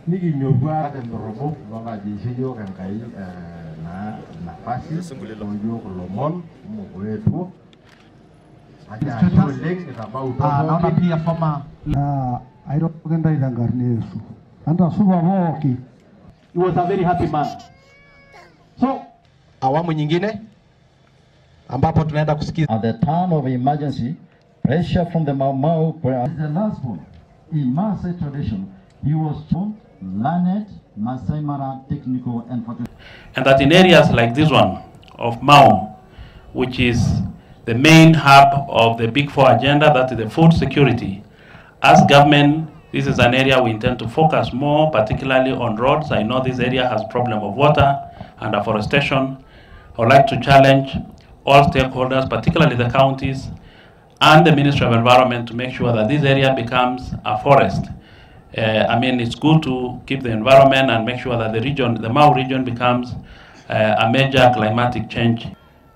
Nikinyobwa tendorobo longaji yiok Enkai na nafasi oyiok lomon kumok oetuo. Naona pia former airoroki ntae tenkarna e Yesu. Entasupa pooki. He was a very happy man. So awamu nyingine ambapo tunaenda kusikiza. At the time of emergency, pressure from the Mau Mau is the last one. In Maasai tradition, he was learned Maasai Mara Technical and And that in areas like this one of Mau, which is the main hub of the Big Four agenda, that is the food security. As government, this is an area we intend to focus more, particularly on roads. I know this area has problem of water and afforestation. I would like to challenge all stakeholders, particularly the counties and the Ministry of Environment, to make sure that this area becomes a forest. I mean, it's good to keep the environment and make sure that the region, the Mau region, becomes a major climatic change.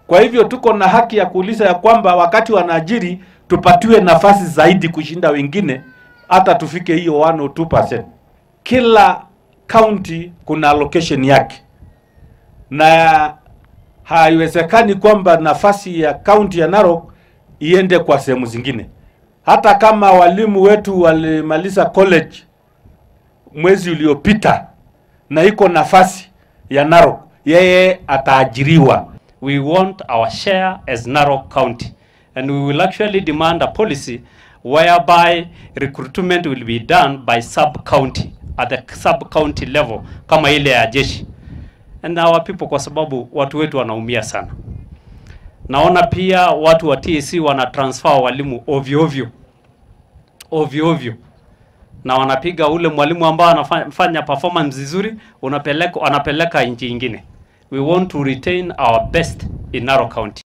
Kwa hivyo tuko na haki ya kuuliza ya kwamba wakati wanaajiri tupatiwe nafasi zaidi kushinda wengine, hata tufike hiyo 102%. Kila county kuna allocation yake, na haiwezekani kwamba nafasi ya county ya Narok iende kwa sehemu zingine. Hata kama walimu wetu walimaliza college mwezi uliopita na iko nafasi ya Narok, yeye ataajiriwa. We want our share as Narok County, and we will actually demand a policy whereby recruitment will be done by sub-county, at the sub-county level, kama ile ya jeshi. And our people, kwa sababu watu wetu wanaumia sana. Naona pia watu wa TSC wana transfer walimu ovyo ovyo. Ovyo ovyo. Na wanapiga ule mwalimu ambao anafanya performance nzuri, anapeleka nchi nyingine. We want to retain our best in Narok County.